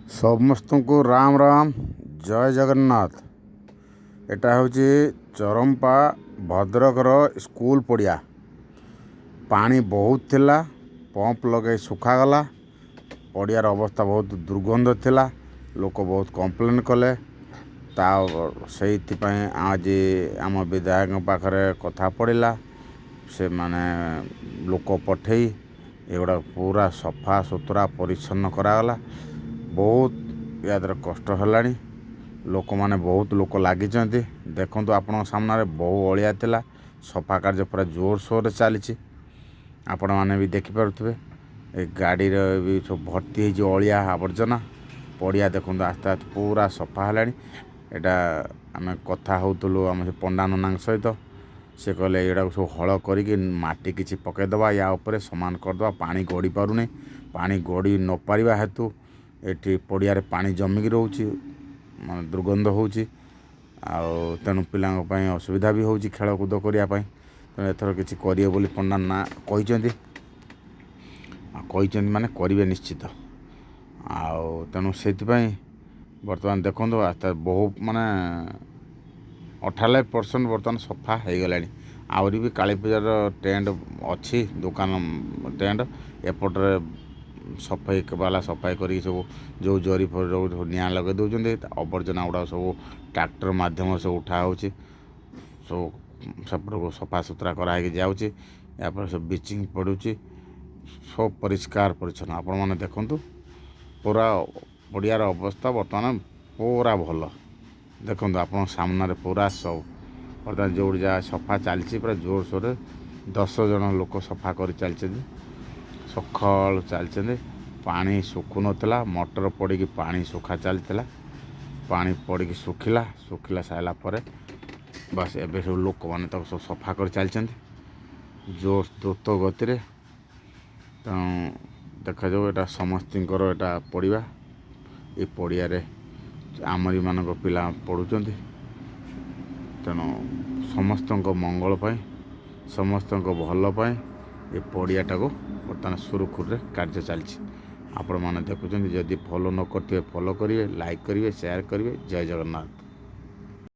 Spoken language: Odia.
ସମସ୍ତଙ୍କୁ ରାମ ରାମ, ଜୟ ଜଗନ୍ନାଥ। ଏଟା ହେଉଛି ଚରମ୍ପା ଭଦ୍ରକର ସ୍କୁଲ ପଡ଼ିଆ। ପାଣି ବହୁତ ଥିଲା, ପମ୍ପ ଲଗାଇ ଶୁଖାଗଲା। ପଡ଼ିଆର ଅବସ୍ଥା ବହୁତ ଦୁର୍ଗନ୍ଧ ଥିଲା, ଲୋକ ବହୁତ କମ୍ପ୍ଲେନ୍ କଲେ। ତା ସେଇଥିପାଇଁ ଆଜି ଆମ ବିଧାୟକଙ୍କ ପାଖରେ କଥା ପଡ଼ିଲା। ସେମାନେ ଲୋକ ପଠେଇ ଏଗୁଡ଼ାକ ପୁରା ସଫା ସୁତୁରା ପରିଚ୍ଛନ୍ନ କରାଗଲା। ବହୁତ ୟା ଦେହରେ କଷ୍ଟ ହେଲାଣି, ଲୋକମାନେ ବହୁତ ଲୋକ ଲାଗିଛନ୍ତି। ଦେଖନ୍ତୁ, ଆପଣଙ୍କ ସାମ୍ନାରେ ବହୁ ଅଳିଆ ଥିଲା। ସଫା କାର୍ଯ୍ୟ ପୁରା ଜୋରସୋରରେ ଚାଲିଛି, ଆପଣମାନେ ବି ଦେଖିପାରୁଥିବେ। ଏ ଗାଡ଼ିର ବି ସବୁ ଭର୍ତ୍ତି ହେଇଛି ଅଳିଆ ଆବର୍ଜନା। ପଡ଼ିଆ ଦେଖନ୍ତୁ, ଆସ୍ତେ ଆସ୍ତେ ପୁରା ସଫା ହେଲାଣି। ଏଇଟା ଆମେ କଥା ହେଉଥିଲୁ ଆମ ସେ ପଣ୍ଡା ନନାଙ୍କ ସହିତ। ସେ କହିଲେ ଏଇଟାକୁ ସବୁ ହଳ କରିକି ମାଟି କିଛି ପକାଇଦେବା, ୟା ଉପରେ ସମାନ କରିଦେବା। ପାଣି ଗଡ଼ି ପାରୁନି। ପାଣି ଗଡ଼ି ନପାରିବା ହେତୁ ଏଠି ପଡ଼ିଆରେ ପାଣି ଜମିକି ରହୁଛି, ମାନେ ଦୁର୍ଗନ୍ଧ ହେଉଛି, ଆଉ ତେଣୁ ପିଲାଙ୍କ ପାଇଁ ଅସୁବିଧା ବି ହେଉଛି ଖେଳକୁଦ କରିବା ପାଇଁ। ତେଣୁ ଏଥର କିଛି କରିବେ ବୋଲି ପଣ୍ଡା ନା କହିଛନ୍ତି, ଆଉ କହିଛନ୍ତି ମାନେ କରିବେ ନିଶ୍ଚିତ। ଆଉ ତେଣୁ ସେଥିପାଇଁ ବର୍ତ୍ତମାନ ଦେଖନ୍ତୁ, ଆସ୍ତେ ବହୁ ମାନେ 98% ବର୍ତ୍ତମାନ ସଫା ହେଇଗଲାଣି। ଆହୁରି ବି କାଳୀ ପୂଜାର ଟେଣ୍ଟ ଅଛି, ଦୋକାନ ଟେଣ୍ଟ ଏପଟରେ ସଫେଇ ବାଲା ସଫାଇ କରିକି ସବୁ ଯେଉଁ ଜରି ଫରି ସବୁ ନିଆଁ ଲଗାଇ ଦେଉଛନ୍ତି। ଆବର୍ଜନା ଗୁଡ଼ାକ ସବୁ ଟ୍ରାକ୍ଟର ମାଧ୍ୟମରେ ସବୁ ଉଠା ହେଉଛି, ସବୁ ସେପଟକୁ ସଫାସୁତୁରା କରାହେଇକି ଯାଉଛି। ଏହାପରେ ସବୁ ବ୍ଲିଚିଂ ପଡ଼ୁଛି, ସବୁ ପରିଷ୍କାର ପରିଚ୍ଛନ୍ନ। ଆପଣମାନେ ଦେଖନ୍ତୁ, ପୁରା ପଡ଼ିଆର ଅବସ୍ଥା ବର୍ତ୍ତମାନ ପୁରା ଭଲ। ଦେଖନ୍ତୁ, ଆପଣଙ୍କ ସାମ୍ନାରେ ପୁରା ସବୁ ବର୍ତ୍ତମାନ ଯେଉଁଠି ଯାହା ସଫା ଚାଲିଛି ପୁରା ଜୋରସୋରରେ। 10 ଜଣ ଲୋକ ସଫା କରି ଚାଲିଛନ୍ତି, ସକାଳୁ ଚାଲିଛନ୍ତି। ପାଣି ଶୁଖୁନଥିଲା, ମଟର ପଡ଼ିକି ପାଣି ଶୁଖା ଚାଲିଥିଲା। ପାଣି ପଡ଼ିକି ଶୁଖିଲା, ଶୁଖିଲା ସାରିଲା ପରେ ବାସ୍ ଏବେ ସବୁ ଲୋକମାନେ ତାକୁ ସବୁ ସଫା କରି ଚାଲିଛନ୍ତି ଜୋର ଦ୍ରୁତ ଗତିରେ। ତେଣୁ ଦେଖାଯାଉ, ଏଇଟା ସମସ୍ତଙ୍କର ଏଇଟା ପଡ଼ିବା। ଏ ପଡ଼ିଆରେ ଆମରିମାନଙ୍କ ପିଲା ପଢ଼ୁଛନ୍ତି। ତେଣୁ ସମସ୍ତଙ୍କ ମଙ୍ଗଳ ପାଇଁ, ସମସ୍ତଙ୍କ ଭଲ ପାଇଁ ଏ ପଡ଼ିଆଟାକୁ ବର୍ତ୍ତମାନ ସୁରୁଖୁରୁରେ କାର୍ଯ୍ୟ ଚାଲିଛି। ଆପଣମାନେ ଦେଖୁଛନ୍ତି। ଯଦି ଫଲୋ ନ କରିଥିବେ ଫଲୋ କରିବେ, ଲାଇକ୍ କରିବେ, ସେୟାର କରିବେ। ଜୟ ଜଗନ୍ନାଥ।